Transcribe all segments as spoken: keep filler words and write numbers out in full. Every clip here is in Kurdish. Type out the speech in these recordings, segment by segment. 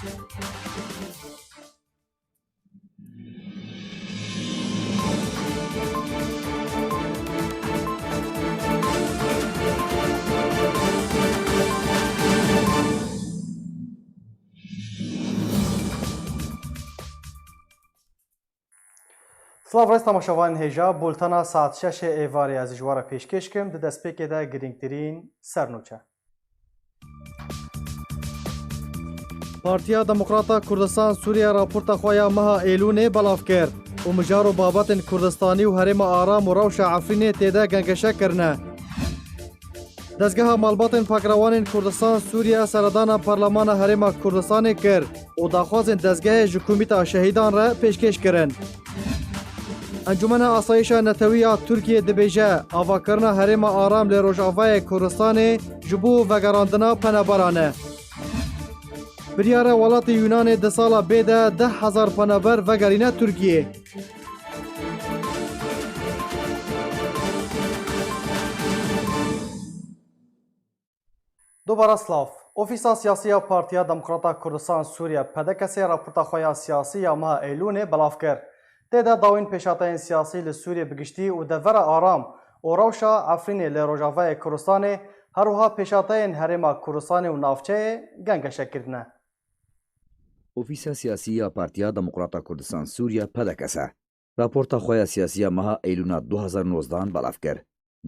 Silav rêz temaşevanên hêja, bultena saet şeşê êvarê ez ji we re pêşkêş kim, di destpêkê de girîngtirîn sernûçe. Partiya Demokrata Kurdistan Sûriye raporta xwe ya meha Êlûnê belav kir û mijar û babetên Kurdistanî û Herêma Aram û rewşa Efrînê tê de gengeşe kirine. Dezgeha Malbatên Pakrewanên Kurdistan Sûriye seredana Parlemana Herêma Kurdistanê kir û daxwazên dezgehê ji Komîta Şehîdan re pêşkêş kirin. Encûmena Asayîşa Netewî ya Tirkiyê dibêje, avakirina Herêma Aram li Rojavayê Kurdistanê ji bo vegerandina penaberan e. Biryar e welatê Yunanê di sala bê de deh hezar penaber vegerîne Tirkiyê. Dubara silav. Ofîsa Siyasî ya Partiya Demokrata Kurdistan Sûriye, P D K S, raporta xwe ya siyasî ya meha Eylûnê belav kir. Tê de dawîn pêşateyên siyasî li Sûriyê bi giştî û devera Aram û rewşa Efrînê li Rojavayê Kurdistanê, her wiha pêşateyên Herêma Kurdistanê û navçeyê gengeşe kirine. Ofîsa Siyasî ya Partiya Demokrata Kurdistan Sûriye, P D K S, raporta xwe ya siyasî ya meha Eylûna du hazar nozdehan belav kir.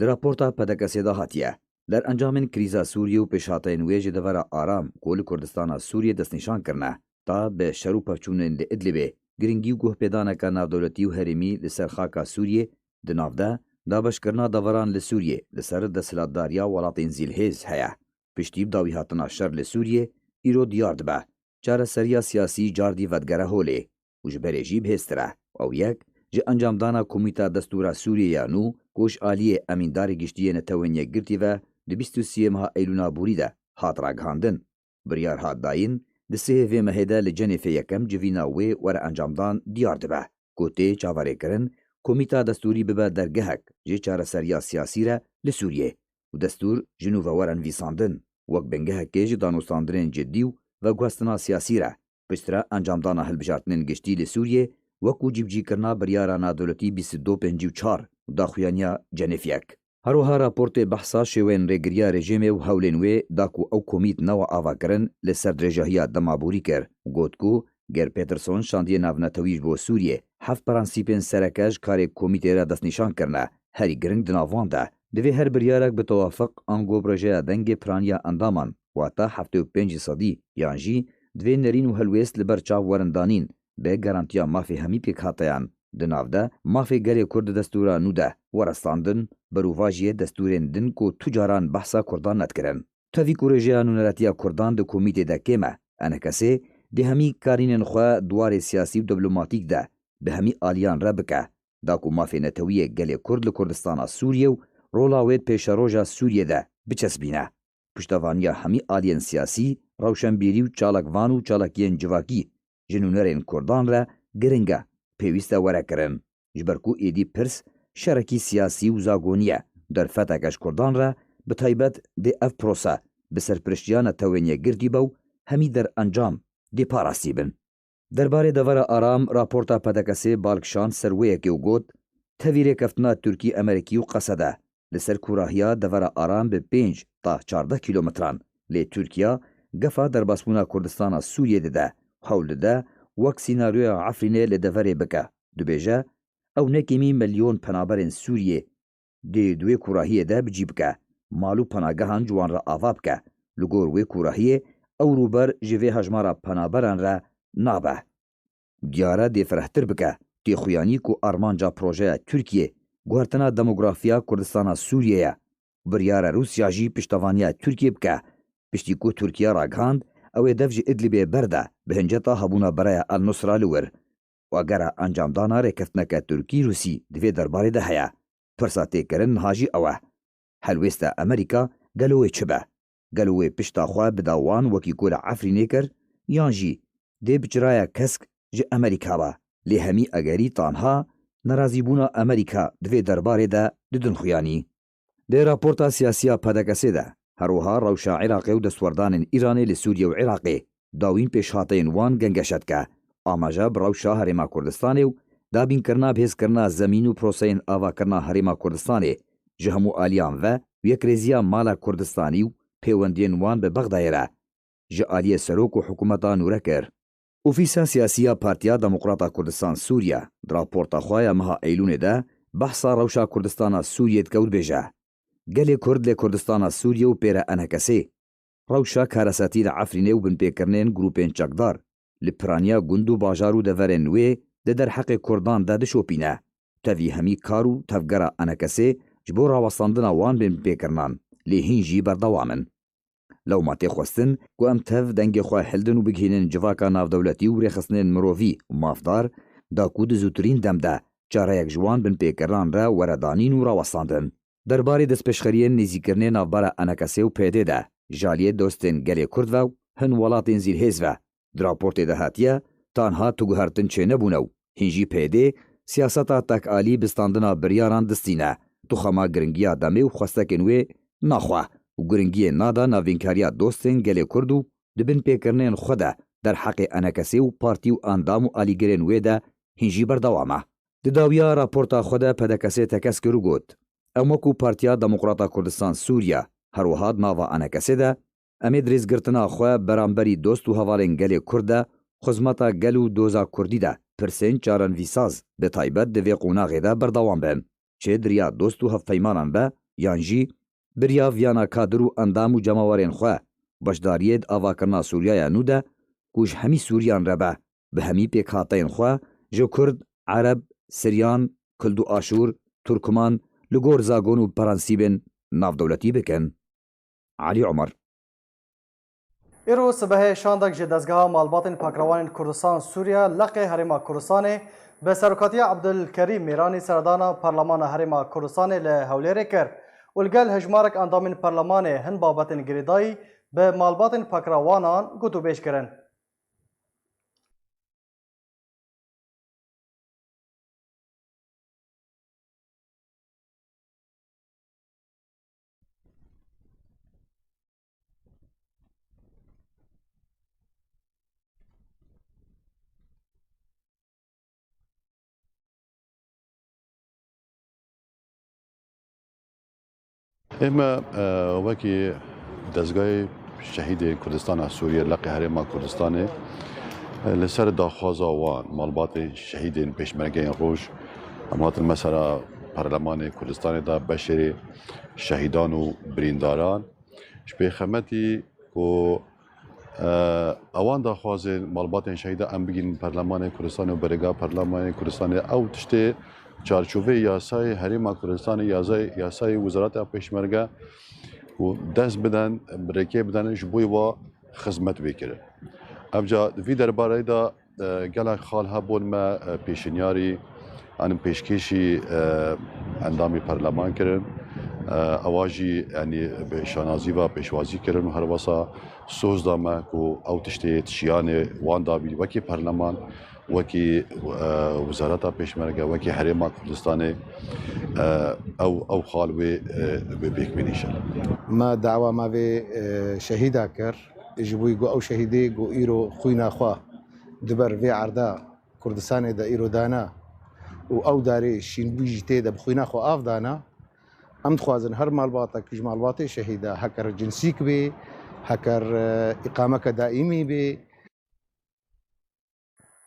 Di raporta P D K S'ê de hatiye, derencamên krîza Sûriyê û pêşhateyên wê ji devera Aram ku li Kurdistana Sûriyê destnîşan kirine, ta bi şer û pevçûnên li Idlibê, girîngî û guhpêdaneke navdewletî û herêmî li ser xaka Sûriyê, di nav de dabeşkirina deveran li Sûriyê li ser desthilatdariya welatên zîlhêz heye. Piştî bi dawî hatina şer li Sûriyê, îro diyar dibe, çareseriya siyasî cardî vedigere holê û ji berê jî bihêztir e. Ew yek ji encamdana Komîta Destûra Sûriyê ya nû ku ji aliyê Emîndarê Giştî yê Netewên Yekgirtî ve di bîst û sê meha Eylûna borî de hat ragihandin. Biryar hat dayîn, di sihê vê mehê de li Cenêfê yekem civîna wê were encamdan diyar dibe ku tê çaverêkirin Komîta Destûrî bibe dergehek ji çareseriya siyasî re li Sûriyê û destûr ji nû ve were nivîsandin, wek bingehekê ji danûstandinên cidî û veguhestina siyasî re. Piştre encamdana hilbijartinên giştî li Sûriyê, wekû cîbicîkirina biryara nadewletî bîst û du pêncî û çar û daxuyaniya Cenêf yek. Her wiha raportê behsa şêweyên rêgiriya rejîmê û hewlên wê da ku ew komît newe avakirin li ser dirêjahiya dema borî kir û got ku ger Peterson şandiyê navnetewî ji bo Sûriyê heft prensîpên sereke ji karê komîtê re destnîşan kirine, herî giring di nav wan de, divê her biryarek bi tewafiq ango bi rêjeya dengê piraniya endaman, wata heftê û pênc sedî, yan jî divê nerîn û helwêst li ber çav werin danîn, bi garantiya mafê hemî pêkhateyan. Di nav de, mafê gelê Kurd di destûra nû de were standin, berovajiyê destûrên din ku tu caran behsa Kurdan nedikirin. Tevî ku rêjeya nûneretiya Kurdan di komîtê de kêm e, enekesê dê hemî karînên xwe di warê siyasî û diplomatîk de bi hemî aliyan re bike, da ku mafê netewî yê gelê Kurd li Kurdistana Sûriyê û rola wê di pêşeroja Sûriyê de biçesbîne. Piştevaniya hemî aliyên siyasî, rewşenbîrî û çalakvan û çalakiyên civakî ji nûnerên Kurdan re giring e, pêwîst e were kirin. Ji ber ku êdî pirs şerekî siyasî û zagonî ye, derfeteke ji Kurdan re, bi taybet dê ev prose bi serpiriştiya Netewên Yekgirtî be û hemî derencam dê parastî bin. Derbarê devera Aram, raporta P D K S'ê bal kişand ser wê yekê û got, tevî rêkeftina Tirkî-Emerîkî û Qesede li ser kûrahiya devera Aram bi pênc ta çardeh kîlometran, lê Tirkiye gefa derbasbûna Kurdistana Sûriyê dide û hewl dide wek sînaryoya Efrînê li deverê bike. Dibêje, ew ne kêmî milyon penaberên Sûriyê dê di wê kûrahiyê de bi cî bike, mal û penagehan ji wan re ava bike. Li gor wê kûrahiyê ew rûber ji vê hejmara penaberan re nabe. Diyar e dê firehtir bike, tê xuyanî ku armanca projeya Tirkiyê guhertina demografiya Kurdistana Sûriyê ye. Biryar e Rûsya jî piştevaniya Tirkiyê bike. Piştî ku Tirkiye ragihand, ew ê dev ji Idlibê berde, bi hinceta hebûna bereya El Nusra li wir. Û egera encamdana rêkeftineke Tirkî-Rûsî di vê derbarê de heye, pirsa tê kirin niha jî ew e, helwêsta Amerîka gelo wê çi be? Gelo wê pişta xwe bida wan wekî ku li Efrînê kir, yan jî dê bi çiraya kesk ji Amerîka be? Lê hemî egerî tanha nerazîbûna Amerîka di vê derbarê de didin xuyanî. Di raporta siyasî ya P D K S'ê de, her wiha rewşa Iraqê û destwerdanên Îranê li Sûriye û Iraqê, dawîn pêşhateyên wan gengeşe dike. Amaje bi rewşa Herêma Kurdistanê û dabînkirina bihêzkirina zemîn û proseyên avakirina Herêma Kurdistanê ji hemû aliyan ve û yekrêziya mala Kurdistanî û pêwendiyên wan bi Bexdayê re ji aliyê serok û hikûmeta nû re kir. Ofîsa Siyasî ya Partiya Demokrata Kurdistan Sûriye di raporta xwe ya meha Eylûnê de behsa rewşa Kurdistana Sûriyê dike û dibêje, Gelê Kurd lê Kurdistana Sûriye û pê re ENKSê rewşa karesetî li Efrînê û binpêkirinên grûpên çekdar li piraniya gund û bajar û deverên wê di derheqê Kurdan de dişopîne. Tevî hemî kar û tevgera ENKSê ji bo rawestandina wan bên binpêkirinan, lê hîn jî berdewam in. Lewma tê xwestin ku em tev dengê xwe hildin û bigihînin civaka navdewletî û rêxistinên mirovî û mafdar, da ku di zûtirîn dem de çareyek ji wan binpêkirinan re were danîn û rawestandin. Derbarê destpêşxeriyên nêzîkirinê navbera ENKSê û PYDê de ji aliyê dostên gelê Kurd ve û hin welatên zîlhêz ve di raportê de hatiye, tanha tu guhertin çênebûne û hîn jî PYDê siyaseta tekalî bi standina biryaran distîne, tu xema giringiya demê û xwestekên wê naxwe û giringiyê nada navînkariya dostên gelê Kurd û di binpêkirinên xwe de derheqê ENKSê û partî û endam û alîgirên wê de hîn jî berdewam e. Di dawiya raporta xwe de PDKSê tekez kir û got, Em wekû Partiya Demokrata Kurdistan Sûriye, her wiha di nava ENKSê de, em ê di rêzgirtina xwe beramberî dost û hevalên gelê Kurd de, xizmeta gel û doza Kurdî de pirsên çarenivîsaz bi taybet di vê qonaxê de berdewam bin. Çi di riya dost û hevpeymanan be, yan jî bi riya viyana kadir û endam û cemawerên xwe, beşdariyê di avakirina Sûriyaya nû de ku ji hemî Sûriyan re be, bi hemî pêkhateyên xwe, ji Kurd, Ereb, Siryan, Kurd û Aşûr, Turkman, li gor zagon û prensîbên navdewletî bikin. Elî Omer. Îro sibehê şandek ji Dezgeha Malbatên Pakrewanên Kurdistan Sûriye, Leqê Herêma Kurdistanê, bi serokatiya Abdulkerîm Mêranî, seredana Parlemana Herêma Kurdistanê li Hewlêrê kir û li gel hejmarek endamên Parlemanê hin babetên girêdayî bi malbatên pakrewanan gotûbêj kirin. Ême, e, wekî Dezgayê Şehîdên Kurdistana Sûriyê, Leqê Herêma Kurdistanê, e, li ser daxwaza wan, malbatên şehîdên pêşmergeyên roj, em hatin mesela Perlemanê Kurdistanê de beşêrê şehîdan û birîndaran, ji pêxemetî ku, e, ewan daxwazên malbatên şehîda em bigînin Perlemanê Kurdistanê û berêga Perlemanê Kurdistanê, ew tiştê çarçoveyê yasayê Herêma Kurdistanê, yasayê, yasayê Wezareta Pêşmerge û dest biden, rêkê biden ji bo wa xizmet wê kirin. Evca di vî derbareyê de, e, gelek xal hebûn me, e, pêşinyarî, yanî pêşkêşî, e, endamî perleman kirin. E, ewa jî, yanî bi şanazî ve pêşwazî kirin û her wesa soz da me ku ew tiştê di şiyanê wan da bî wekî perleman, wekî, e, Wezareta Pêşmerge, wekî Herêma Kurdistanê, e, ew, ew xal wê, e, wê pêk bînîşin. Me dawa me vê, e, şehîda kir, ji bo ku ew şehîdê ku îro xwîna xwe di ber vê erda Kurdistanê de îro dana û ew darê şînbûyî jî tê de bi xwîna xwe av dana. Em dixwazin her malbatek ji malbatê şehîda, heker cinsîk bê, heker, e, îqameke daîmî bê.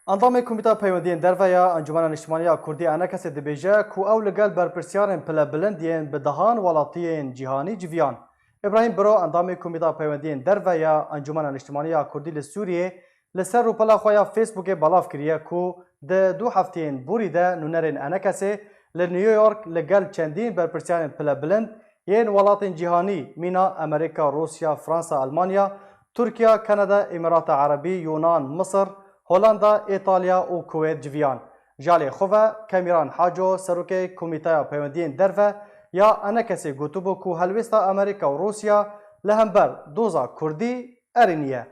Endamê Komîta Peywendiyên Derve ya Encûmena Niştimanî ya Kurdî, ENKSê, dibêje ku ew li gel berpirsiyarên pilebilind yên bi dehan welatiyên cîhanî civiyan. Îbrahîm Biro, endamê Komîta Peywendiyên Derve ya Encûmena Niştimanî ya Kurdî li Sûriyê, li ser rûpela xwe ya Facebookê belav kiriye ku di du hefteyên borî de nûnerên ENKSê li New York li gel çendîn berpirsiyarên pilebilind yên welatên cîhanî, mîna Amerîka, Rûsya, Fransa, Almanya, Tirkiye, Kanada, Îmarata Erebî, Yunan, Misir, Holanda, Îtalya û Kuwêt civiyan. Ji alê xwe ve Kemîran Haco, serokê Komîteya Peywendiyên Derve ya ENKSê, gotibû ku helwêsta Amerîka û Rûsya li hember doza Kurdî erênî ye.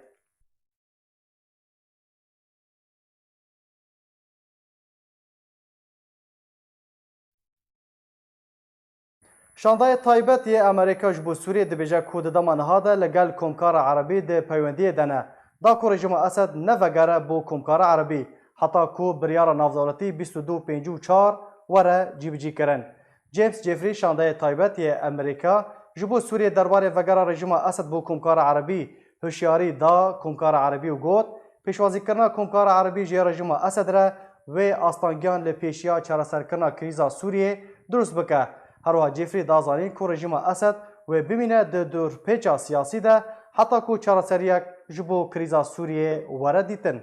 Şandayê taybet yê Amerîka ji bo Sûriyê dibêje ku di dema niha de li gel komkara Erebî di peywendiyê de ne. da ku rejîma Esed nevegere bo Komkara Erebî, heta ku biryara navdewletî bîst û du pêncî û çar were cîbicîkirin. James Jeffrey, şandeyê taybet yê Amerîka, ji bo Sûriyê derbarê vegera rejîma Esed bo Komkara Erebî hişyarî da Komkara Erebî û got, pêşwazîkirina Komkara Erebî ji rejîma Esed re wê astangiyan li pêşiya çareserkirina krîza Sûriyê dirust bike. Herwiha Jeffrey da zanîn ku rejîma Esed wê bimîne di dorpêça siyasî de heta ku çareseriyek ji bo krîza Sûriyê were dîtin.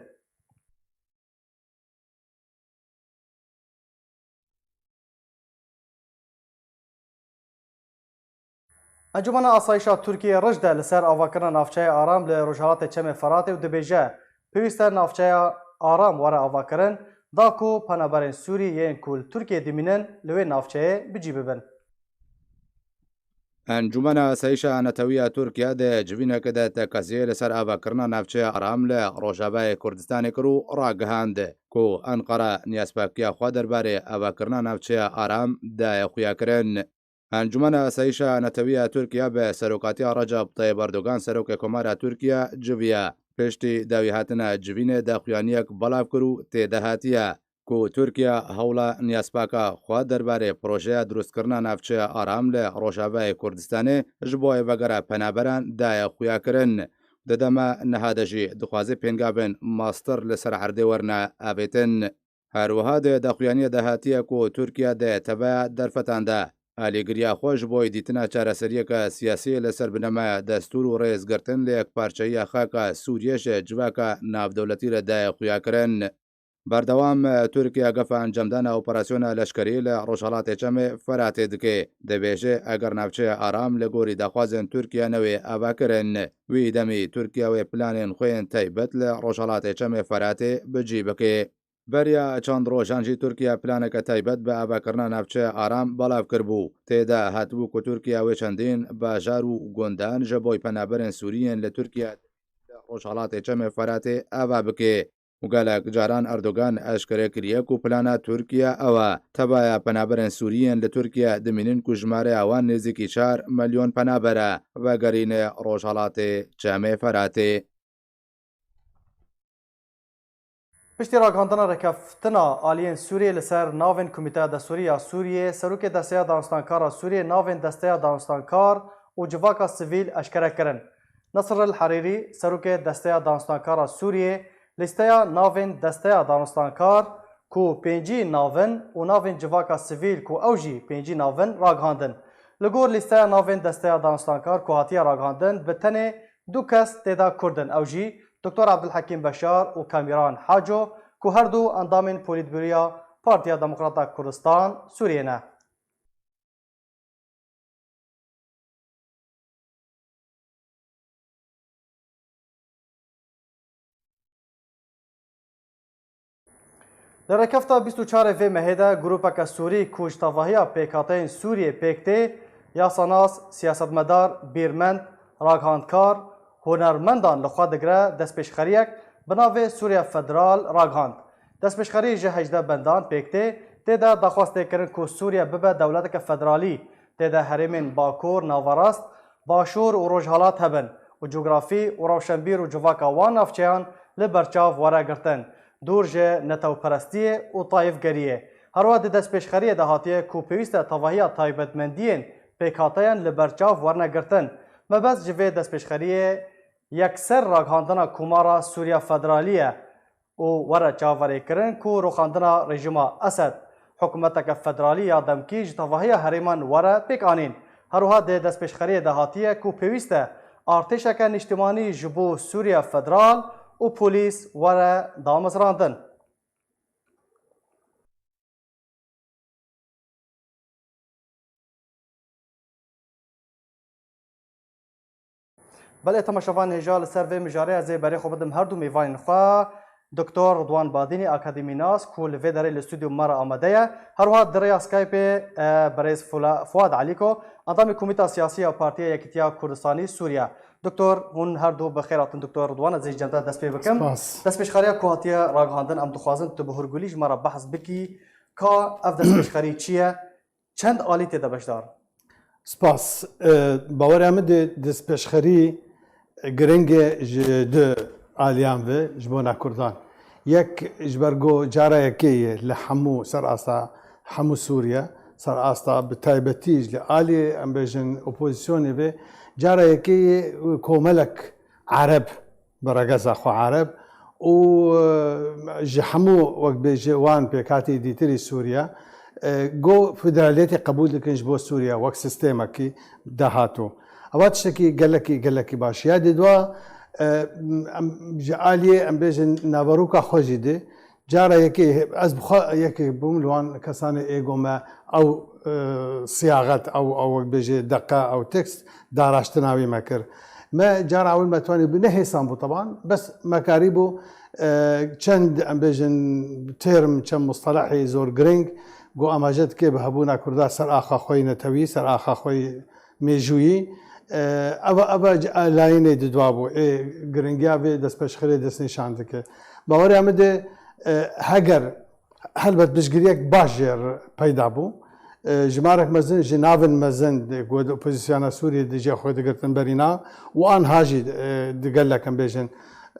Encûmena Asayîşa Tirkiyê rij de li ser avakirina navçeya Aram li rojhilatê Çemê Feratê û dibêje, pêwîst e navçeya Aram were avakirin, da ku penaberên Sûrî yên ku li Tirkiyê dimînin li wê navçeyê bi cî bibin. Encûmena Asayîşa Netewî ya Tirkiye di civîneke de tekeziyê li ser avakirina navçeya Aram li Rojavayê Kurdistanê kir û ragihand ku Enqere niyazpakiya xwe derbarê avakirina navçeya Aram daye xuyakirin. Encûmena Asayîşa Netewî ya Tirkiye bi serokatiya Recep Tayyip Erdogan, serokê Komara Tirkiye, civiya. Piştî dawî hatina civînê daxuyaniyek belav kir û tê de hatiye ku Tirkiye hewla niyazpaka xwe derbarê projeya dirustkirina navçeya Aram li Rojavayê Kurdistanê ji bo vegera penaberan daye xuyakirin. Di dema niha de jî dixwaze pêngavên mastir li ser erdê werine avêtin. Her wiha di daxuyaniyê de hatiye ku Tirkiye di teveya derfetan de alîgiriya xwe ji bo dîtina çareseriyeke siyasî li ser binemeya destûr û rêzgirtin li yekparçeyiya xaka Sûriyê ji civaka navdewletî re daye xuyakirin. Berdewam, Tirkiye gefa encamdana operasyona leşkerî li Rojhelatê Çemê Feratê dike. Dibêje, eger navçeya Aram li gorî daxwazên Tirkiye newê avakirin, wî demî Tirkiye wê planên xwe yên taybet li Rojhelatê Çemê Feratê bi cî bike. Beriya çend rojan jî Tirkiye planeke taybet bi avakirina navçeya Aram belav kiribû. Tê de hatibû ku Tirkiye wê çendîn bajar û gundan ji bo penaberên Sûrî yên li Tirkiye li Rojhelatê Çemê Feratê ava bike. Û gelek caran Erdogan eşkere kiriye ku plana Tirkiye ew e, tevaya penaberên Sûrî yên li Tirkiye dimînin ku jimareya wan nêzîkî çar milyon penaber e, vegerîne Rojhelatê Çemê Feratê. Piştî ragihandina rêkeftina aliyên Sûriyê li ser navên Komîteya Destûrî ya Sûriyê, serokê Desteya Danûstankar a Sûriyê navên Desteya Danûstankar û civaka sivîl eşkere kirin. Nasr el Herîrî, serokê Desteya Danûstankar a Sûriyê, lîsteya navên Desteya Danûstankar ku pêncî nav in û navên civaka sivîl ku ew jî pêncî nav in ragihandin. Li gor lîsteya navên Desteya Danûstankar ku hatiye ragihandin, bi tenê du kes tê de Kurd in, ew jî Doktor Abdulhekîm Beşar û Kamîran Haco ku her du endamên Polîtbûroya Partiya Demokrata Kurdistan Sûriyê ne. Li rêkefta bîst û çarê vê mehê de grûpeke Sûrî ku ji tevahiya pêkhateyên Sûriyê pêk tê, yasanas, siyasetmedar, bîrmend, ragihandkar, hunermendan li xwe digire, destpêşxeriyek bi navê Sûriya Federal ragihand. Destpêşxerî ji hejdeh bendan pêk tê, tê de daxwaz tê kirin ku Sûriye bibe dewleteke federalî, tê de herêmên Bakur, Naverast, Başûr û Rojhilat hebin û cografî û rewşenbîr û civaka wan navçeyan li berçav were girtin, dûr ji netewperestiyê û tayîfgeriyê. Herwiha di destpêşxeriyê de hatiye ku pêwîst e tevahiya taybetmendiyên pêkhateyan li berçav werine girtin. Mebest ji vê destpêşxeriyê yekser ragihandina Komara Sûriya Federalî ye û were çaverêkirin ku rûxandina rejîma Esed, hikûmeteke federalî ya demkî ji tevahiya herêman were pêkanîn. Her wiha di destpêşxeriyê de hatiye ku pêwîst e artêşeke niştimanî ji bo Sûriya Federal û polîs were damezrandin. Belê temaşevan hêja li ser vê mijarê ez ê berê xwe bidim her du mêvanên xwe, Doktor Ridwan Badînî, akademînas ku li vê derê li stûdyo me re amade ye. Her wiha di rêya Skypeê, e, berêz Fula-, Fuad Elîko, endamê Komîta Siyasî ya Partiya Yekîtiya Kurdistanî Sûriye. Doktor, hûn her du bi xêr hatin, Doktor Ridwan, ez ê ji cem te dest pê bikim. Spas. Destpêşxeriya ku hatiye ragihandin, em dixwazin tu bi hurgulî ji me re behs bikî ka ev destpêşxerî çi ye, çend alî tê de beşdar? Spas. E, bawerê min de destpêşxerî giring e ji du aliyan ve ji bona Kurdan. Yek, ji ber ku cara yekê ye li hemû ser asta hemû Sûriye, ser asta bi taybetî ji li aliyê, em bêjin, opozisyonê ve, cara yekê ye komelek Ereb, bi regeza xwe Ereb û, e, ji hemû, wek bêje, wan pêkhatî dîtirî Sûriye, e, ku federaliyetê qebûl dikin ji bo Sûriye wek sîstemekî dahatû. Ewa tiştekî gelekî, gelekî baş. Ya di dua, e, em, ji aliyê, em bêjin, naveroka xwe jî de, cara yekê, ez bi xwe yekê bûm li wan kesanê ê ku me ew, e, siyaxet, ew, ew, wek bêje, deqe, ew tekst daraştina wî me kir. Me cara ewil me twanî bi ne hêsan bû teban, bes me karîbû, e, çend, em bêjin, term, çend mustelehê zor giring, ku amaje dike bi hebûna Kurda ser axa xwe yî netewî, ser axa xwe yî mêjûyî. E, eva, eva c-, a layînê di dua bû. Ê giringiya vê destpêşxerê destnîşan dike. Baweriya min de, e, heger helbet piştgiriyek baş jê re peyda bû. E, jimarek mezin ji navên mezin de ku di opozisyona Sûriyê di cê xwe digirtin berîna û anha jî, e, di gelek em bêjin,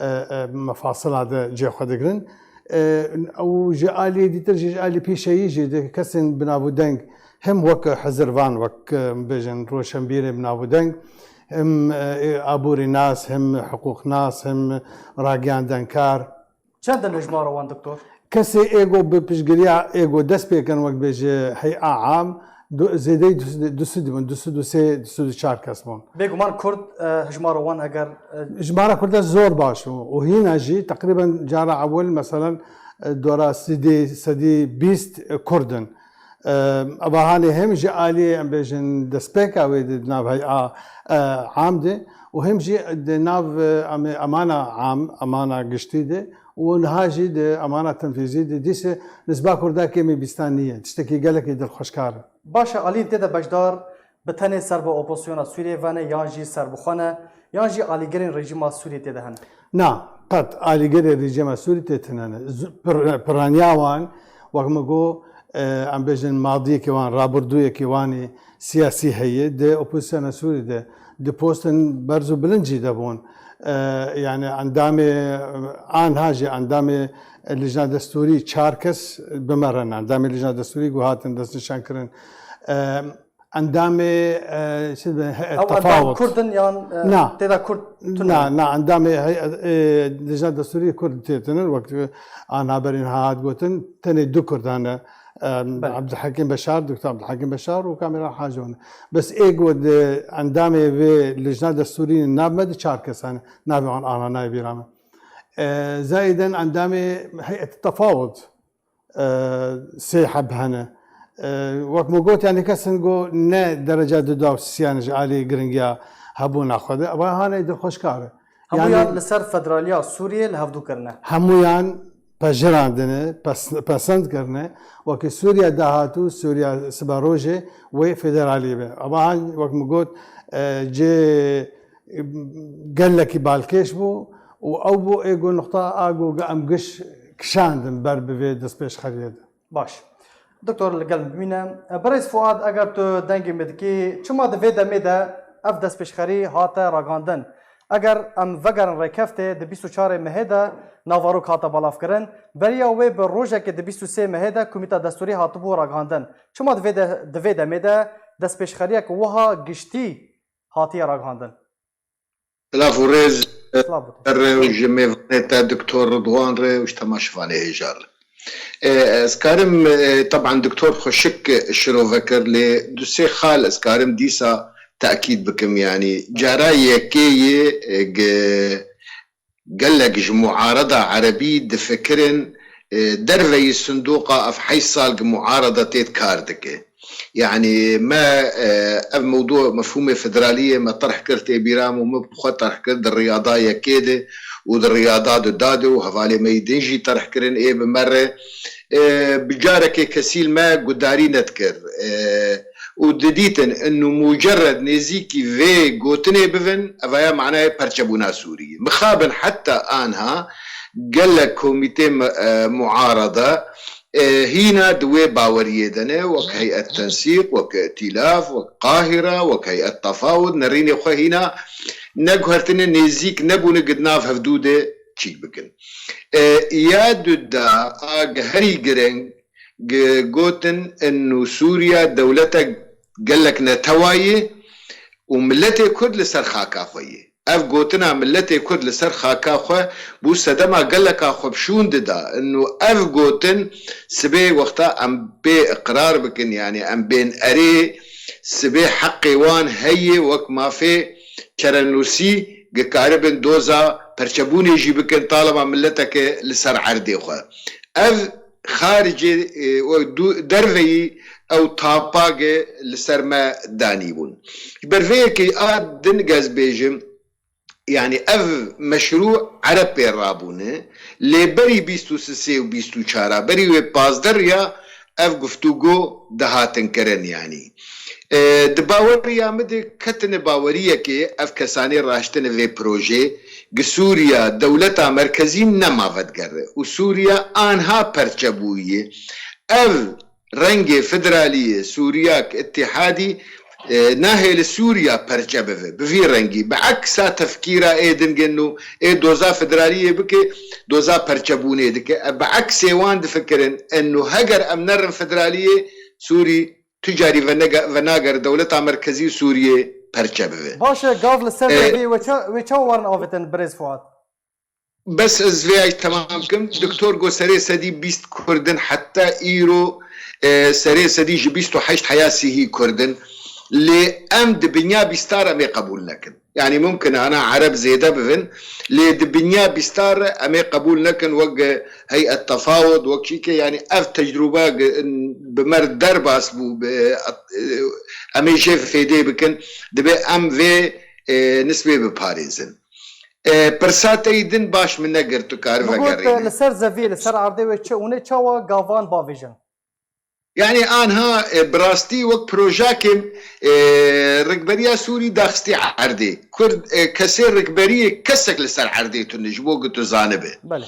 e, e, mefasila de cê xwe digirin. E, û ji aliyê dîtir jî, ji alî pêşeyî jî di kesên bi nav û deng, hem wek hizirvan, wek, em bêjin, roşenbîrê bi nav û deng, hem, e, aborînas, hem hiqûqnas, hem ragihandenkar. Çend in hejmara wan, doktor? Kesê ê ku bi piştgiriya ê ku dest pê kirin, wek bêje hey'a am, du-, zêdeyî du-, du sed bûn, du sed û sê, du sed û çar kes bûn. Bêguman Kurd, e, hejmara wan eger, e, Jimara Kurda zor baş bû û hîna jî teqrîben cara ewil, meselen, e, dora sedî, sedî bîst, e, Kurd in. E, eva hanê hem ji aliyê, em bêjin, destpêka wê di nav hey'a, e, am de û hem jî di nav, e, em ê, emana am, emana giştî de û niha jî di emana tenfîzî de dîse nisba Kurda kêmî bîstan niye. Tiştekî gelekî dilxweşkar e. Baş e, aliyên tê de beşdar bi tenê ser bi opozisyona Sûriyê ve ne, yan jî serbixwe ne, yan jî alîgirên rejîma Sûriyê tê de hene? Na, qet alîgirê rejîma Sûriyê tê tine ne. Z-, pir-, piraniya wan, wek min got, e, em bêjin madiyekî wan, rabirdûyekî wan ê siyasî heye, di opozisyona Sûriyê de, di postin berz û bilind jî de bûn. E, yani endamê, anha jî endamê Lijna Destûrî çar kes bi me re ne. Endamê Lijna Destûrî ku hatin destnîşankirin. E, endamê, e, çi dibên, heyet Ew endam tefawut. Kurd in yan, e, Na. Tê de Kurd tune? Na, na, endamê heyet, e, Lijna Destûrî Kurd tê tinin, wek, e, anha berî niha hat gotin, tenê du Kurd hene. E, Belê. Abdulhekîm Beşar, Doktor Abdulhekîm Beşar û Kamîran Haco ne. Bes ê ku di endamê vê Lijna Destûrî nav me di çar kes hene. Navê wan ana nayê bîra me. E, zayiden endamê heyet tefawut, e, sê heb hene. E, wek min got, yani kesin ku ne dereca du daw siyan ji alî giringiya hebûna xwe de. Eva hane dilxweşkar e. Hemûyan Yani li ser federaliya Sûriyê li hevdû kirine. Hemûyan pejirandine, pes-, pesend kirine. Wekî Sûriya dahatû, Sûriya siberojê wê federalî be. Eva han, wek min got, e, cê gelekî balkêş bû û ew bû ê ku nuqta a ku em giş kişandin ber bi vê destpêşxeriyê de. Baş. Doktor, li gel min bimîne. Birêz Fuad, eger tu dengê min dikî, çima di vê demê de ev destpêşxerî hate ragihandin? Eger em vegerin rêkeftê, di bîst û çarê mehê de navarok hate belavkirin, beriya wê bi rojekê di bîst û sê mehê de Komîta Destûrî hatibû ragihandin. Çima di vê de, di vê demê de destpêşxeriyek wiha giştî hatiye ragihandin? Silav û rêz Silav bo te. Te re û ji mêvanê te Doktor Ridwan re û ji temaşevanê hêja re. E, ez karim, e, teban Doktor xweşik şirove kir, lê du sê xal ez karim dîsa tekîd bikim. Yanî cara yekê yê, e, ge-, gelek ji muareda erebî difikirin, e, derveyî sindoqa ev heşt sal gi muareda tê kar dike. Yanî me, e, ev mewdû mefhûmê federaliyê me terh kir tê bîra min û min bi xwe terh kir di riyada yekê de û di riyada du da de û hevalê me yî din jî terh kirin ê bi me re, e, bi carekê kesî li me gudarî nedikir. E, û didîtin inu mucerred nêzîkî vê gotinê bivin, evaya manayê perçebûna Sûriyê. Mixabin heta anha gelek komîtê me-, e, muarada, e, hîna di wê baweriyê de ne, wek Heyet Tensîq, wek Îtîlaf, wek Qahira, wek Heyet Tefawud, nerînê xwe hîna neguhertine, nêzîk nebûne, gi di nav hevdû de çîk bikin. E, ya duda a herî giring, gi-, gotin inu Sûriya dewletek gelek netewayî û miletê Kurd li ser xaka xwe yê. Ev gotina miletê Kurd li ser xaka xwe bû sedema geleka xwe bi şûn dida. Inu ev gotin sibê wexta em bê iqrar bikin, yanî em bên erê, sibê heqê wan heye wek mafê çerenûsî, gi karibin doza perçebûnê jî bikin, talema mileteke li ser erdê xwe. Ev xaricê, e, we du-, derveyî ew tapage li ser me danîbûn. Ji ber vê yekê a din gez bêjim, yanî ev meşrû Ereb pê rabûne, lê berî bîst û sisê û bîst û çar a, berî wê pazdeh ya ev guftûgo dihatin kirin, yanî. E, di baweriya min de ketine baweriyekê ev kesanê raştine vê projê, gi Sûriya dewleta merkezî nema vedigere û Sûriya anha perçe bûye. Ev rengê federaliyê Sûriyak îtîhadî, e, nahê li Sûriya perçe bive. Bi vî rengî. Bi eksa tefkîra ê dingin û ê doza federaliyê bike, doza perçebûnê dike. E, bi eksê wan difikirin. Eno heger em nerin federaliyê, Sûrî tu carî venege-, venagere dewleta merkezî Sûriyê perçe bibe. Baş e, gav li ser E, vê wê ça-, wê çawa warin avêtin birêz Fuat? Bes ez vê ay temam kim. Doktor got serê sedî bîst Kurd in, heta îro, e, serê sedî ji bîst û heşt heya sîhî Kurd in. Lê em di binya bîstar em ê qebûl nekin. Yanî mumkin e ana Ereb zêde bibin, lê di binya bîstar em ê qebûl nekin wek, e, heyet tefawud, wek çîke, yanî ev tecrûbe, e, bi mer derbas bû, bi, e, em ê jê fêdê bikin, dibe em vê, e, nisbê biparêzin. E, pirsa te yî din baş min negir, tu kari Min got, vegerînî. Li ser zevî, li ser erdê wê çi hûn ê çawa gavan bavêjin? Yanî anha, e, bi rastî wek projakê, e, rikberiya Sûrî daxistî erdê. Kurd, e, kesê rikberiyê kesek li ser erdê tune ji bo ku tu zanibe. Belê.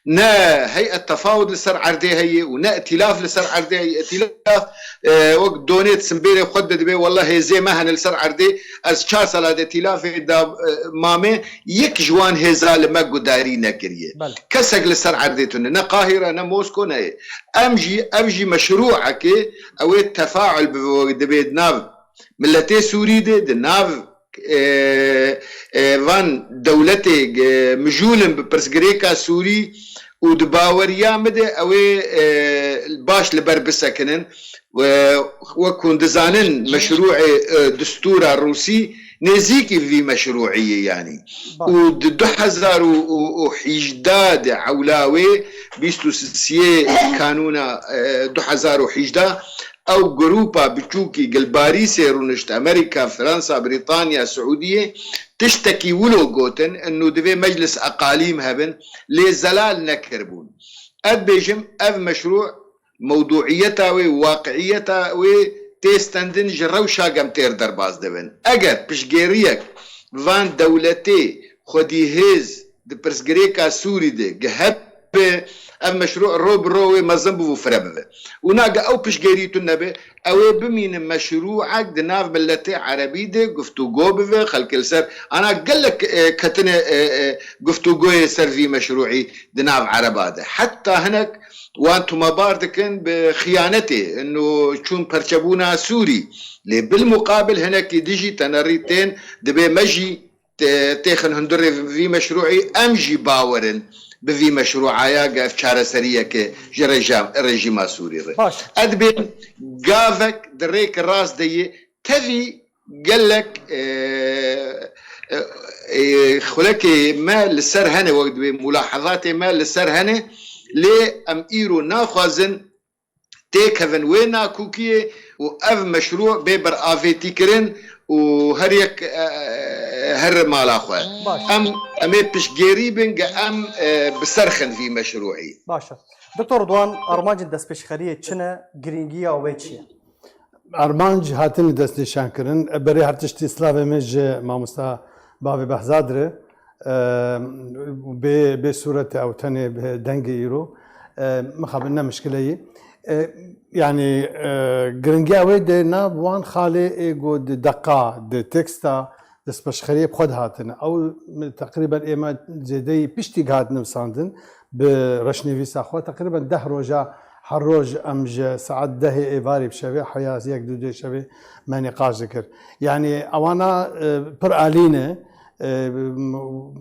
Ne heyet tefawud li ser erdê heye û ne îtîlaf li ser erdê heye. Îtîlaf, e, wek donê simbêrê xwe de dibe, wela hêzê me hene li ser erdê, ez çar sala de îtîlafê de, e, mame, yek ji wan hêza li me gudarî nekiriye. Belê. Kesek li ser erdê tune. Ne Qahîre, ne Mosko, ne yê. Em jî, ev jî meşrûekê, ew ê tefaul bibe, wek dibe di nav miletê Sûrî de, di nav, e, e, van dewletê, e, mijûl in bi pirsgirêka Sûrî û di baweriya min de ew ê, e, baş li ber bisekinin. We-, wek hûn dizanin, meşrûê, e, distûra Rûsî nêzîkî vî meşrûî ye, yanî. Baş. Û di du hezar û hîjdeh de ewla wê, bîst û sisiyê kanûna, e, du hezar û hîjdeh, ew grûpa biçûkî gil Parîsê rûnişt, Amerîka, Fransa, Brîtanya, Siûdiyê, tiştekî wilo gotin, inu divê meclis eqalîm hebin, lê zelal nekiribûn. Ez dibêjim, ev meşrû mewdûiyeta wê, waqiiyeta wê tê stendin, ji rewşa gem têr derbas dibin. Eger piştgêriyek van dewletê xwedî hêz di pirsgirêka Sûrî de gi hebe, ev meşrû ro bi ro wê mezin bû û fire bibe. Û na gi ew piştgêrî tune be, ew ê bimîne meşrûek di nav miletê erebî de guftûgo bibe, xelkê li ser ana gelek, e, ketine, e, e, guftûgoyê ser vî meşrûî di nav ereba de. Heta hinek wan tomebar dikin bi xiyanetê, ino çûn perçebûna Sûrî. Lê bil muqabil hinekî dijî tenerî tên, dibê me jî te-, têxin hundirê vî meşrûî, em jî bawer in bi vî meşrûaya ge ev çareseriyeke ji rejam-, rejîma Sûrî re. Baş. Ez dibêm gavek di rêke rast de yê, tevî gelek, e, e, e, xulekê me li ser hene, wek dibê mulahezatê me li ser hene, lê em îro naxwazin têkevin wê nakokiyê û ev meşrû bê beravêtîkirin û her yek, e, e, here mala xwe. Baş. Em, em ê piştgêrî bin, ge em, e, bi ser xin vî meşrûî. Baş e. Doktor Ridwan, armancên destpêşxeriyê çi ne, girîngiya wê çi ye? Armanc hatin destnîşankirin. Berê her tiştî slavê min ji mamosta bavê Behzad re, e, bê, bê sûretê ew tenê bi dengê îro, e, mixabin ne mişkile yî. E, yanî, e, giringiya wê de nav wan xalê ê go di deqa, di teksta, destpêşxeriyê bi xwe dihatin. Ew teqrîben ême zêdeyî piştî gihat nivîsandin bi reşnivîsa xwe. Teqrîben deh roja her roj em ji saet dehê êvarî bi şevê heya yek du dê şevê me nîqaş dikir. Yanî ewana, e, pir alî ne. E,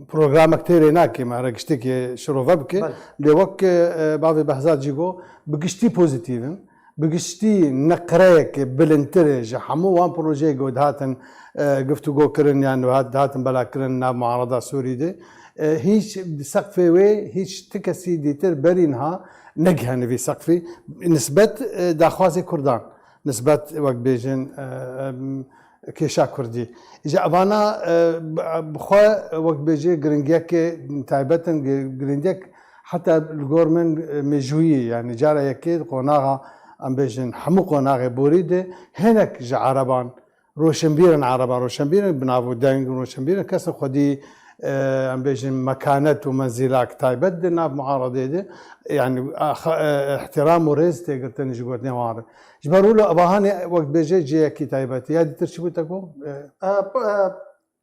programek têrê nake me here giştekê şirove bike. Belê. Lê wek, e, bavê Behzat jî got, bi giştî pozîtîf in. Bi giştî neqreyeke bilindtir e ji hemû wan projeyê ku dihatin, e, guftûgo kirin yan dihat-, dihatin belakirin nav muarada Sûrî de. E, hîç di seqfê wê hîç ti kesî dîtir berî niha negihene vî seqfî nisbet, e, daxwazê Kurdan, nisbet wek bêjin, e, em, kêşa Kurdî. Ji evana, e, bi, bi xwe wek bêjî giringiyeke taybet in, gi-, giringiyek heta li gor min, e, mêjûyî, yani cara yekê di qonaxa, em bêjin, hemû qonaxê borî de hinek ji Ereban, roşenbîrin Ereban, roşenbîrin bi nav û deng, roşenbîrin kesên xwedî, e, em bêjin, mekanet û menzîlak taybet di nav muaredê de, yani, a, xa-, e, ihtiram û rêz tê girtin ji gotinê wan re. Ji ber wilo evahanê wek dibêje cihekî taybet e. Ya dîtir çi bû te got? E, E, p-, e,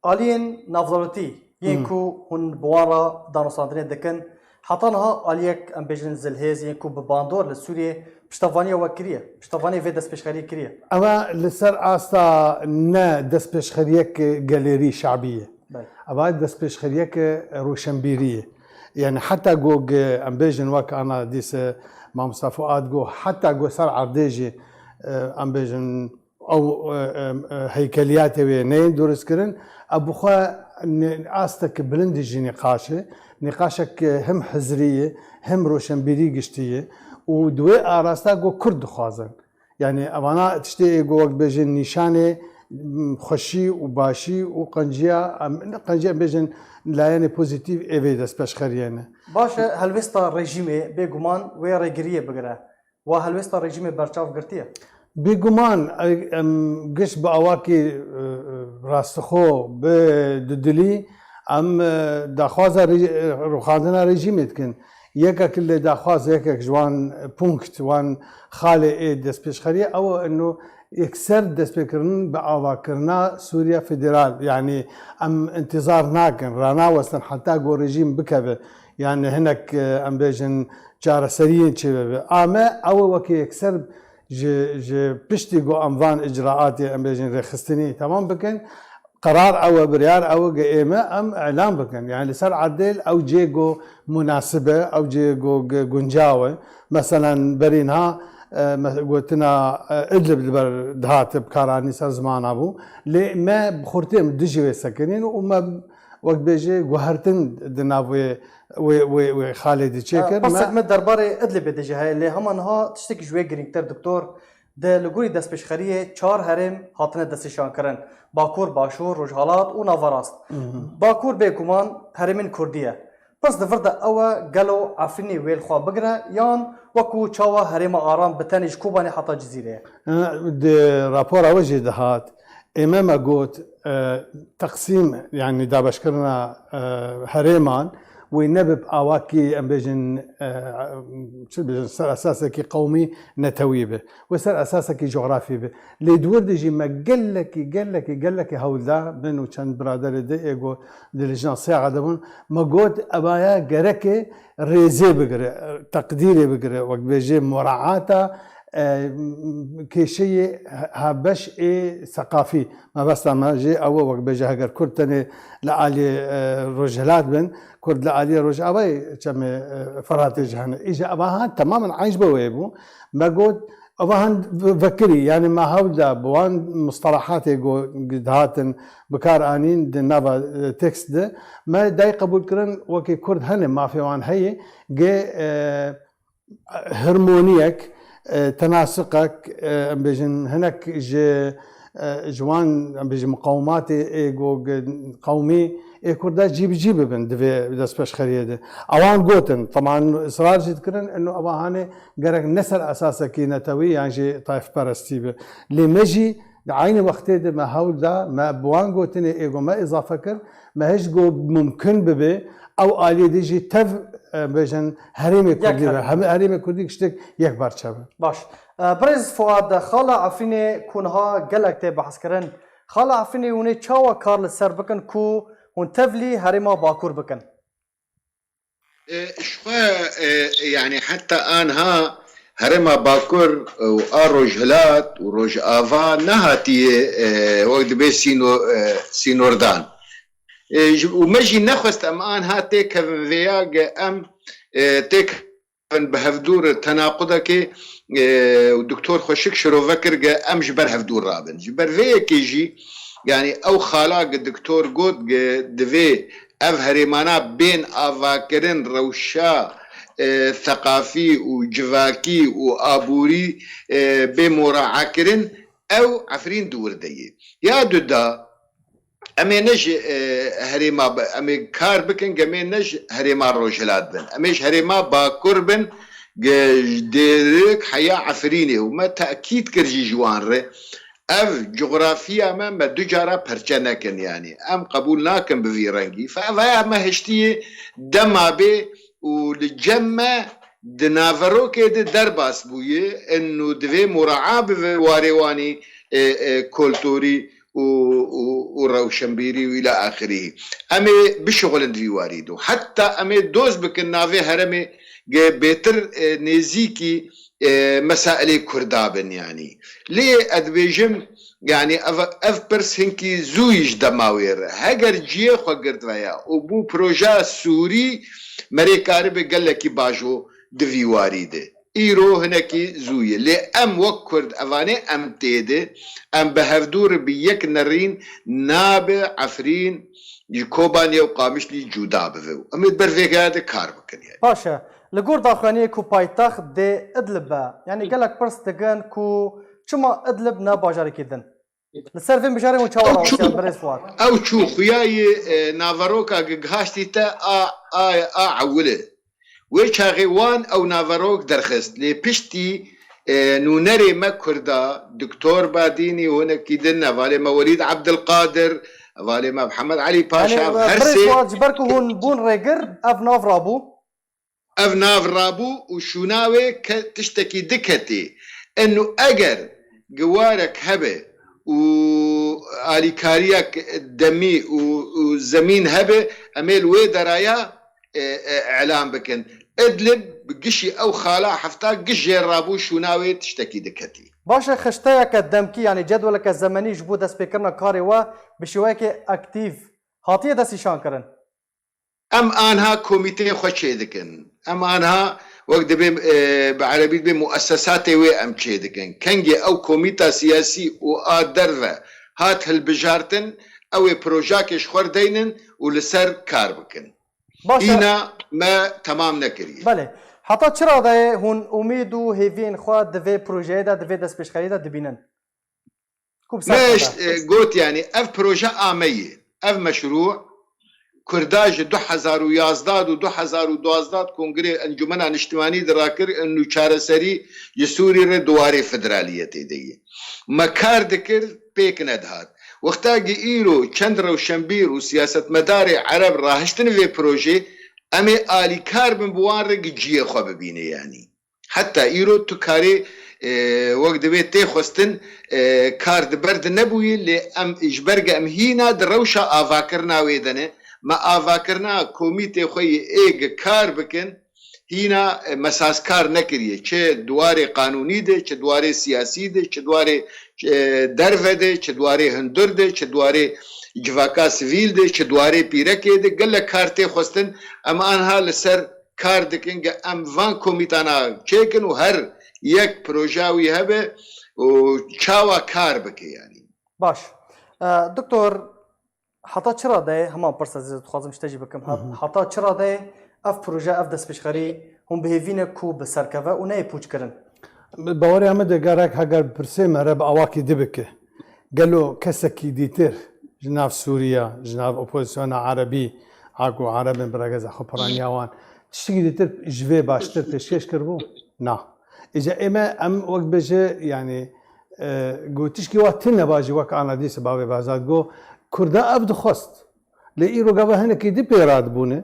aliyên navdewletî yên Hmm. ku hûn bi wan re danûstandinê dikin, heta niha aliyek, em bêjin, zilhêz yên ku bi bandor li Sûriyê piştevaniya we kiriye, piştevaniya vê destpêşxeriyê kiriye? Ewa li ser asta ne destpêşxeriyek gelêrî şabî ye. Belê. Ewa destpêşxeriyek roşenbîrî ye. Yani heta ku, em bêjin, wek ana dîse mamosta Fuad got, heta ku ser erdê jî, e, em bêjin, ew, e, e, e, heykeliyatê wê neyên duristkirin, ew bi xwe ne-, astek bilind jî nîqaş e. Nîqaşek him hizrî ye, him roşenbîrî giştî ye û di wê arasta ku Kurd dixwazin. Yani evana tiştê ê ku wek bêjin nîşanê, m, xweşî û başî û qenciya, em, ne qenciya, em bêjin layenê pozîtîf ê vê destpêşxeriyê ne. Baş e, helwêsta rejîmê bêguman wê rêgiriyê bigire. Wa helwêsta rejîmê berçav girtiye? Bêguman, e, em giş bi awakî, e, e, rastixo, bi dudilî, em, e, daxwaza re-, e, rûxandina rejîmê dikin. Yekek lê daxwaz, yekek ji wan punkt, wan xalê ê destpêşxeriyê, ew e ino yekser destpêkirin bi avakirina Sûriya Federal. Yanî em intizar nakin, ranawestin heta ku rejîm bikeve. Yani hinek, e, em bêjin, çareseriyên çêbibe. Ame ew e wekî yekser ji, ji piştî ku em van icraatê, em bêjin, rêxistinî temam bikin, qerar ew e, biryar ew e, ku ême em îlan bikin. Yani li ser erdê ew cê ku munasib e, ew cê ku gu-, guncaw e. Meselen berî niha, e, me-, gotina, e, Idlib li ber dihat bi kar anî ser zimana bû. Lê me bi xurtî em dijî wê sekinîn û me wek bêjê guhertin di nav wê wê, wê, wê xalê dî çêkir. Pirsek me derbarê Idlibê de jî heye, lê hema niha tiştekî ji wê girîngtir, doktor, de li gorî destpêşxeriyê çar herêm hatine destnîşankirin: Bakur, Başûr, Rojhalat û Naverast. Bakur bêguman herêmên Kurdî ye. Pirs di vir de ew e, gelo Efrînê wê li xwe bigire yan wekû çawa herêma Aram bi tenê ji Kobanê heta Cizîrê ye? E, di rapora we jî dihat. Ême me got, e, teqsîm, yanî dabeşkirina, e, herêman, wê nebe bi awakî, em bêjin, e, çi bêjin, ser esasekî qewmî, netewî be. Wê ser esasekî cografî be. Lê di wir de jî me gelekî, gelekî, gelekî hewl da, min û çend biraderê di ê ku di lijna sêxa de bûn, me got, evaya gereke rêzê bigire, teqdîrê bigire, wek bêjê muraata, e, kêşeyê ha-, habeş ê seqafî. Mebesta me jê ew e, wek bêje, heger Kurd tenê li aliyê, e, Rojhilat bin, Kurd li aliyê Rojavayê çemê, e, Firatê jî hene. Îja eva han temamen eyn ji bo wê bû. Me got, eva han ve-, vekirî, yani me hewl da bi wan mustalahatê ku dihatin bi kar anîn di nava, e, tekst de, me dayî qebûl kirin, wekî Kurd hene, mafê wan heye, gê, e, hermoniyek, e, tenasiqek, e, em bêjin, hinek ji, e, ji wan, em bêjin, miqewimatê ê go-, ge-, qewmî ê Kurda cî bi cî bibin di vê destpêşxeriyê de. Ewan gotin, teman israr jî dikirin, ino ewa hanê gerek ne ser esasekî netewî yan jî tayfperestî be. Lê me jî Di eynî wextê de me hewl da, me bi wan gotinê ê ku me îzafe kir, me hişt got mumkin bibe, ew aliyê dî jî tev, e, bêjin herêmê Kurdî be. Yek herêm. Hem herêmê Kurdî giştek yek parçe be. Baş. E, birêz Fuad, xala Efrînê ku niha gelek tê behskirin, Xala Efrînê hûn ê çawa kar li ser bikin ku hûn tevlî herêma Bakur bikin? E, ji xwe, e, yani heta anha herêma Bakur û a Rojhilat û Rojava nehatiye, e, wek dibê sîno-, e, sînordan. E, ji, û me jî nexwest em anha têkevin vêya ge em, e, têkevin bi hevdûr tenaqudekê, e, û Doktor Xweşik şirove kir ge em ji ber hevdûr rabin. Ji ber vê yekê jî, yani ew xala ge Doktor got ge divê ev herêmana bên avakirin rewşa, e, seqafî û civakî û aborî, e, bê muraekirin, ew Efrîn di wir de ye. Ya duda, em ê ne ji, e, herêma bi-, em ê kar bikin, em ê ne ji herêma Rojhilat bin. Em ê ji herêma Bakur bin, ge ji Dêrik heya Efrînê û me tekîd kir jî ji wan re. Ev coxrafiya me, me du cara perçe nekin, yanî em qebûl nakin bi vî rengî. Fe-, veya me hiştiyê dema bê û li cem me di naverokê de derbas bûye, inu divê mura'a bibe warê wanî, e, e, kulturî û, û, û rewşenbîrî û îla axirî. Em ê bişuxulin di vî warî de. Heta em ê doz bikin navê heremê ge bêtir, e, nêzîkî, e, mesailê Kurda bin, yanî. Lê ez dibêjim, yanî ev, ev pirs hinkî zû yî ji dema wê re. Heger ciyê xwe girt veya û bû projeya Sûrî, me rê karibe gelekî bajo di vî warî de. Îro hinekî zû ye. Lê em wek Kurd evanê em tê de, em bi hevdû re bi yek nerîn nabe Efrîn ji Kobanê û Qamişlî cuda bibe û em ê di ber vê gaya de kar bikin, yanî. Baş e. Li gor daxuyaniyê ku paytext dê Idlib be, yanî gelek pirs digin ku çima Idlib ne bajarekî din? Li ser vê mijarê hûn çawa Ew çû, rawestiyan, birêz Fuat? Ew çû xuyayê, e, naveroka ge gihaştî te a, a, a ewil e. Wê çaxê wan ew naverok derxist. Lê piştî, e, nûnerê me Kurda, Doktor Badînî û hinekî din, hevalê me Welîd Ebdilqadir, hevalê me Mihemed Elî Paşa, Yanî, e, her birêz sê Fuat, ji ber ku hûn bûn rêgir, ev nav rabû. Ev nav rabû û şûna wê ke-, tiştekî diketê. Eno eger giwarek hebe û alîkariyek demî û, û zemîn hebe, em ê li wê deraya, e, e, elan bikin. Idlib bi gişî ew xala hefta giş jê rabû, şûna wê tiştekî diketî. Baş e, xişteyeke demkî, yanî cedweleke zemenî ji bo destpêkirina karê we bi şêweyekê aktîf hatiye destnîşankirin? Em anha komîteyê xwe çêdikin. Em anha wek dibê, e, bi erebî dibê muessesatê wê em çêdikin. Kengê ew komîta siyasî û a derve hat hilbijartin, ew ê projakê ji xwe deynin û li ser kar bikin. Baş e. Hîna me temam nekiriye. Belê. Heta çi radeyê hûn umîd û hêviyên xwe di vê projeyê de, di vê destpêşxeriyê de dibînin? Ku bi ser Me xwe işte, de. e, got, yanî ev proje a me ye. Ev meşrû Kurda ji du hezar û yazdeh û du hezar û duwazdeh Kongrê Encûmena Niştimanî de rakir, û çareserî ji Sûrî re di warê federaliyetê de ye. Me kar dikir, pêk nedihat. Wexta gi îro çend rewşenbîr û siyasetmedarê ereb rahiştin vê projê, em ê alîkar bin bi wan re gi ciyê xwe bibîne, yanî. Heta îro tu karê, e, wek divê tê xwestin, e, kar di ber de nebûyî, lê em ji ber ge em hîna di rewşa avakirina wê de ne. Me avakirina komîtê xwe yê ê ge kar bikin, hîna, e, me sazkar nekiriye. Çi di warê qanûnî de, çi di warê siyasî de, çi di warê, e, derve de, çi di warê hundir de, çi di warê civaka sivîl de, çi di warê pîrekê de, gelek kar tê xwestin. Em anha li ser kar dikin, ge em van komîtana çêkin û her yek proja wî hebe û çawa kar bike, yanî. Baş. E, Doktor, heta çi radeyê, hema pirsa ez dixwazim ji te jî bikim, hat-, Hı hı. heta çi radeyê ev proje, ev destpêşxerî hûn bi hêvî ne ku bi ser keve û neyê pûç kirin? Bi bawerê me de gerek heger pirsê me re bi awakî di bike. Gelo kesekî dîtir ji nav Sûriya, ji nav opozisyona erebî, a ku erebên bi regeza xwe piraniya wan, tiştekî dîtir ji vê baştir pêşkêş kiribû? Na. Îca ê me em wek bêje, yanî, e, ku tişkî wa tune ba jî wek ana dîse bavê Behzad got, Kurda ev dixwest. Lê îro gava hinekî dî pê radibûne,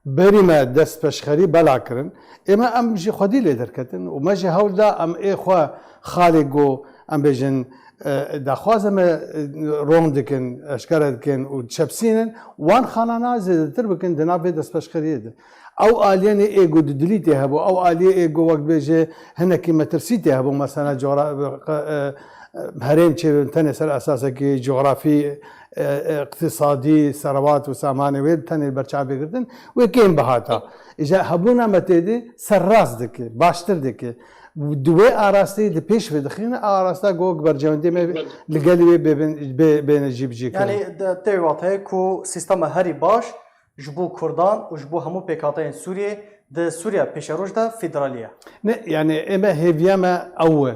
berî me destpêşxerî bela kirin. Ê me em jî xwedî lê derketin û me jî hewl da em ê xwe xalê ku em bêjin, e, daxwaza me, e, ron dikin, eşkere dikin û çepsînin, wan xanana zêdetir bikin di nav vê destpêşxeriyê de. Ew aliyê ê ku dudilî tê hebû, ew aliyê ê ku wek bêje hinekî metirsî tê hebû, mesela coğra-, e, e, herêm çêbin tenê ser esasekî coğrafî, e, e, iqtisadî, serwat û samanê wê tenê berçavê girtin, wê kêm bihata. Îja hebûna me tê de serrast dike, baştir dike. Di wê arasteyê di pêş ve dixîne, a arasta ku wek berjewendê me li gelî wê bêbin, bê-, bêne cîbicî kirin. Yanî de-, tê wate ku sîstema herî baş ji bo Kurdan û ji bo hemû pêkhateyên Sûriyê di Sûriya pêşeroj de federalî ye. Ne, yanî ême hêviya me ew e.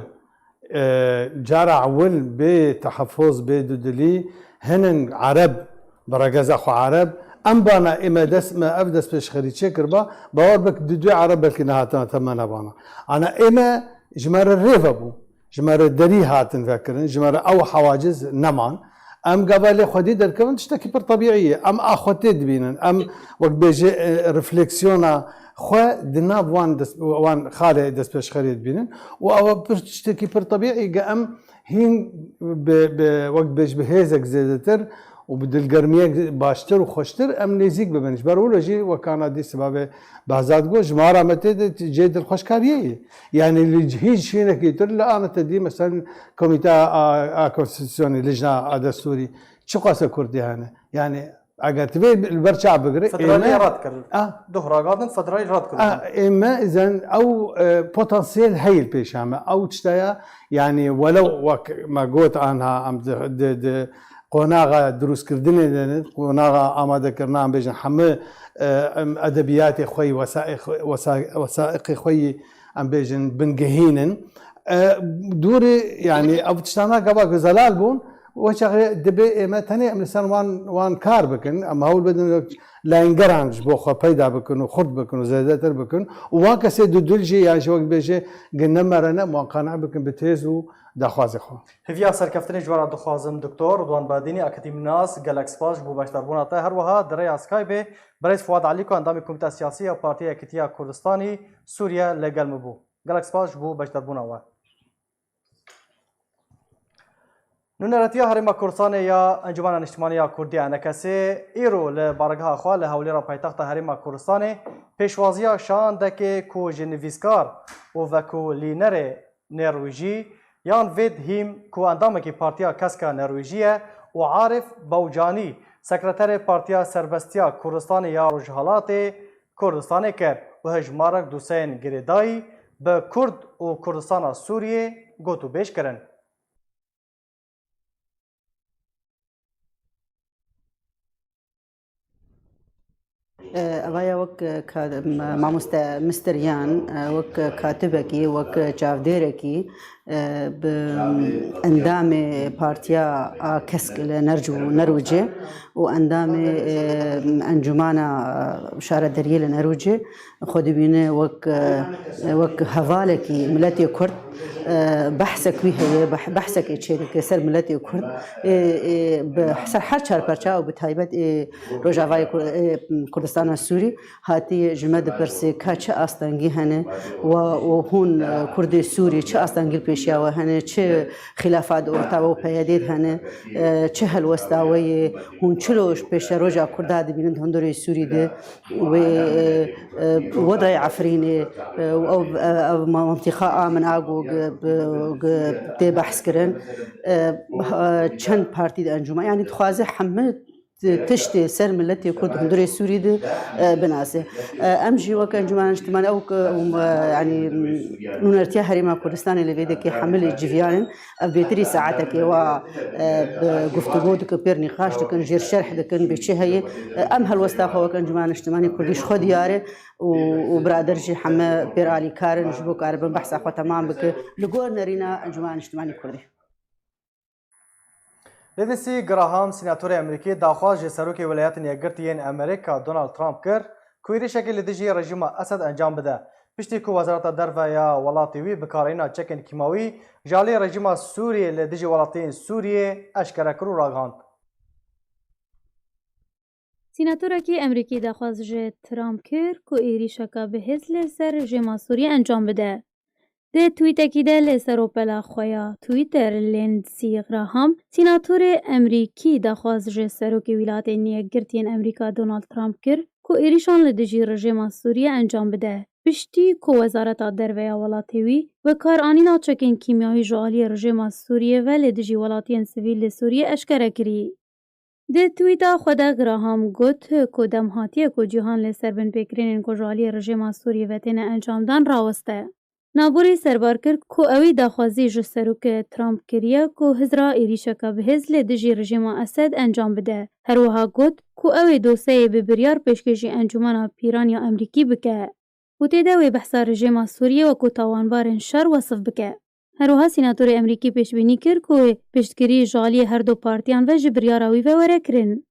E, cara ewil bê tehefoz, bê dudilî, hinin Ereb, bi regeza xwe Ereb, em bana ême dest me ev destpêşxerî çêkirba, bawer bik di duyê Ereb belkî nehatina te me nebana. Ana ême ji me re rê vebû. Ji me re derî hatin vekirin, ji me re ew hewaciz neman. Em gava lê xwedî derkevin, tiştekî pir tebîî ye. Em a xwe tê dibînin. Em, wek bêje, e, refleksiyona xwe di nav wan dest-, wan xalê destpêşxeriyê dibînin. Û ew pir tiştekî pir tebîî ye, em hîn bi, bi, wek bêj bi hêzek zêdetir û bi dilgermiyek baştir û xweştir em nêzîk bibin. Ji ber wilo jî wekana dî sibabê Behzad got, ji me re me tê de cihê dilxweşkariyê ye. Yanî li hîç şînekî tir li ana te dî, mesela Komîte a, a Konstitûsyonê, Lijna a Destûrî, çiqas e Kurdî hene? Yanî eger tu vê li ber çav bigire, Federalî ême, red kir. A? Duh ragihandin, federalî red kir. A, ême zen ew, e, potansiyel heyl pêşa me. Ew tişta ya, yanî welew wek me got anha em di, di, di qonaxa dirûstkirdinê de ne, qonaxa amadekirina, em bêjin hemû, e, em edebiyatê xwe yî, wesaiq-, wesa-, wesaiqê xwe yî, em bêjin bingehîn in. E, dûrê, yanî ev tiştana gava ku zelal bûn, wê çaxê dibê ême tenê em li ser wan, wan kar bikin, em hewl bidin layîngeran ji bo xwe peyda bikin û xurt bikin û zêdetir bikin û wan kesê dudil jî, yan jî wek bêje, gi ne mere ne, em wan qane bikin bi têz û daxwazê xwe. Hêviya serkeftinê ji we re dixwazim, Doktor Ridwan Badînî, akademînas, gelek spas ji bo beşdarbûna te. Her wiha di rêya Skypeê birêz Fuad Elîko, endamê Komîteya Siyasî ya Partiya Yekîtiya Kurdistanî Sûriye li gel min bû. Gelek spas ji bo beşdarbûna we. Nûneretiya Herêma Kurdistanê ya Encûmena Niştimanî ya Kurdî, ENKSê, îro li baregeha xwe li Hewlêra paytexta Herêma Kurdistanê pêşwaziya şandekê ku ji nivîskar û vekolînerê Norwêjî, Jan Vedheim, ku endamekî Partiya Kesk a Norwêjî ye, û Arif Bawcanî, sekreterê Partiya Serbestiya Kurdistanê ya Rojhilatê Kurdistanê kir û hejmarek doseyên girêdayî bi Kurd û Kurdistana Sûriyê gotûbêj kirin. Eva ya wek, e, ka-, ma-, mamoste Mister Yan, e, wek katibekî, wek çavdêrekî, e, bi endamê Partiya a Kesk li Nerc û Nerwicê û endamê, e, Encûmana Şaredariyê li Nerwicê xwe dibîne wek, e, wek hevalekî miletê Kurd, e, behsek wî heye, beh-, behsekê çêdike ser miletê Kurd, ê, ê, bi ser her çar perça û bi taybet ê Rojavayê Kur-, ê, Kurdistana Sûrî hatiye ji me dipirse ka çi astengî hene, wa û hûn, e, Kurdê Sûrî çi astengî li pêşiya we hene, çi xîlafat orta we û P Y D'ê de hene, e, çi helwesta we ye, hûn çilo ji pêşeroja Kurda dibînin di hundirê Sûrî de. Wê, e, e, wedayê Efrînê, e, û ew, e, ev ma-, mintîqa a min a ku gi-, bi-, gi-, tê behs kirin, e, ha-, çend partî di encûmen, yanî dixwaze hemû ti-, tiştê ser miletê Kurd hundirê Sûrî de, e, binase. E, em jî wek Encûmena Niştimanî ew ku, e, yanî, nûnertiya Herêma Kurdistanê li vê dekê hemilê civiyan in. Ev bêtirî saetekê wa, e, bi guftûgo dikin, pêr nîqaş dikin, jêr şerh dikin, bê çi heye. E, em helwesta xwe wek Encûmena Niştimanî Kurdî ji xwe diyar e û, û birader jî heme pêr alîkar in ji bo karibin behsa xwe temam bike li gor nerîna Encûmena Niştimanî Kurdî. Lindsey Graham, senatorê Amerîkî, daxwaz ji Serokê Welayetên Yekgirtî yên Amerîka Donald Trump kir ku êrişekê li dijî rejîma Esed encam bide. Piştî ku Wezareta Derve ya welatê wî bikarhêna çekên kîmawî ji alî rejîma Sûriyê li dijî welatiyên Sûriyê eşkere kir û ragihand. Senatorekî Amerîkî daxwaz ji Trump kir ku êrîşeke bihêz li ser rejîma Sûriyê encam bide. Di twîtekî de li seropela xwe ya Twitter, Lindsey Graham, sînatorê Emerîkî, daxwaz ji Serokê Wîlatên Yekgirtiyên Emerîka Donald Trump kir ku êrîşan li dijî rejêma Sûriyê encam bide, piştî ku Wezareta Derve ya welatê wî bikaranîna çekên kîmyawî ji aliyê rejêma Sûriyê ve li dijî welatiyên sivîl li Sûriyê eşkere kirî. Di twîta xwe de Graham got ku dem hatiye ku cîhan li ser binpêkirinên ku ji aliyê rejêma Sûriyê ve têne encamdan raweste. Navborî serbar kir ku ew ê daxwazî ji Serokê Trump kiriye ku hizra êrîşeke bihêz li dijî rejîma Esed encam bide. Her wiha got ku ew ê doseyê bi biryar pêşkêşî Encûmena Pîran ya Emerîkî bike û tê de wê behsa rejîma Sûriyê wekû tawanbarên şer wesif bike. Her wiha sînatorê Emerîkî pêşbînî kir ku wê piştgirî ji aliyê her du partiyan ve ji biryara wî ve were kirin.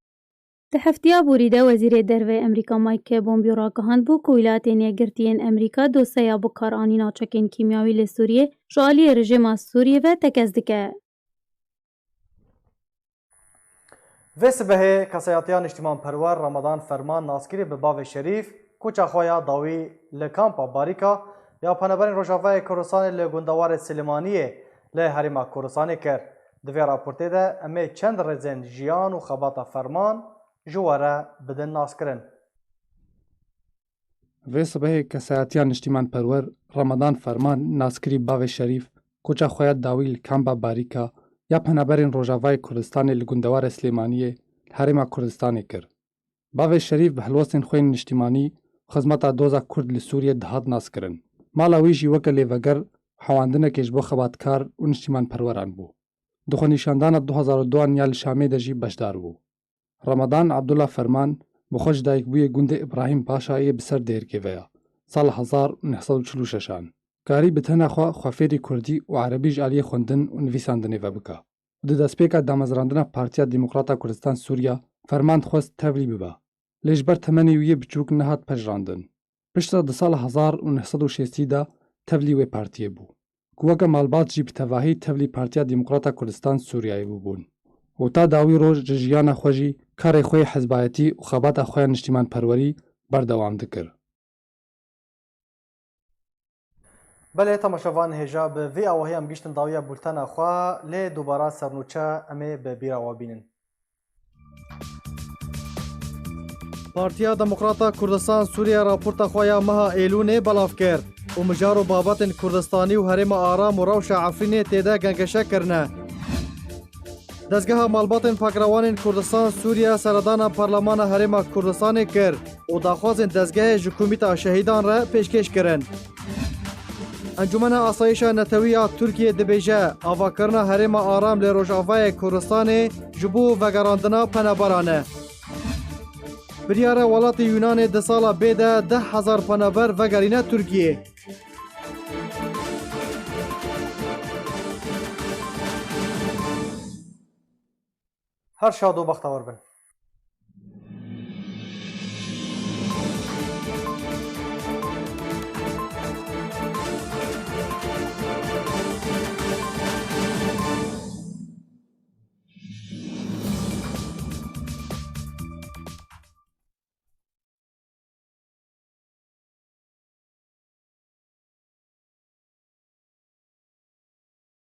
Di heftiya borî de Wezîrê Derve Emerîka Mike Pompeo ragihandbû ku Wîlayetên Yekgirtiyên Emerîka doseya bikaranîna çekên kîmyawî li Sûriyê ji aliyê rejêma Sûriyê ve tekez dike. Vê sibehê kesayetiya niştîmanperwer Ramadan Ferman naskirî bi bavê Şerîf koça xwe ya dawî li kampa Barîka ya penaberên Rojavayê Kurdistanê li gundewarê Silêmaniyê li Herêma Kurdistanê kir. Di vê raportê de em ê çend rêzên jiyan û xebata Ferman ji we re bidin naskirin. Vê sibehê kesayetiya niştîmanperwer Ramadan Ferman naskirî bavê Şerîf koça xwe ya dawî li kampa Barîka ya penaberên Rojavayê Kurdistanê li gundewarê Silêmaniyê li Herêma Kurdistanê kir. Bavê Şerîf bi helwestên xwe yên niştîmanî xizmeta doza Kurd li Sûriyê dihat naskirin. Mala wî jî weke lêveger hewandinekê ji bo xebatkar û niştîmanperweran bû. Di xwenîşandana du hezar û duan ya li Şamê de jî beşdar bû. Ramadan Abdullah Ferman bi xwe ji dayikbûyê gundê Îbrahîm Paşa yê bi ser Dêrkê ve ya, sala hezar û neh sed û çil û şeşan. Karî bi tena xwe xwefêrî kurdî û erebî ji aliyê xwendin û nivîsandinê ve bika. Di destpêka damezrandina Partiya Demokrata Kurdistan Sûriya Ferman dixwest tevlî biba. Lê ji ber temenê wî yê biçûk nehat pejirandin. Piştre di sala hezar û neh sed û şêstî de tevlî wê partiyê bû, ku weke malbat jî bi tevahî tevlî Partiya Demokrata Kurdistan Sûriyeyê bûbûn. Û ta dawî roj ji jiyana xwe jî karê xwe yê hizbayetî û xebata xwe ya niştîmanperwerî berdewam dikir. Belê, temaşevan hêja bi vî awahiya em giştin dawiya bultena xwe, lê dubara sernûçe em ê bi bîra we bînin. Partiya Demokrata Kurdistan Sûriye raporta xwe ya meha Êlûnê belav kir û mijar û babetên Kurdistanî û Herêma Aram û rewşa Efrînê tê de gengeşe kirine. Dezgeha Malbatên Pakrewanên Kurdistan Sûriye seredana Parlemana Herêma Kurdistanê kir û daxwazên dezgehê ji Komîta Şehîdan re pêşkêş kirin. Encûmena Asayîşa Netewî ya Tirkiyê dibêje, avakirina Herêma Aram li Rojavayê Kurdistanê ji bo vegerandina penaberan e. Biryara welatê Yûnanê di sala bê de deh hezar penaber vegerîne Tirkiyê. Her şad û bextewar bin.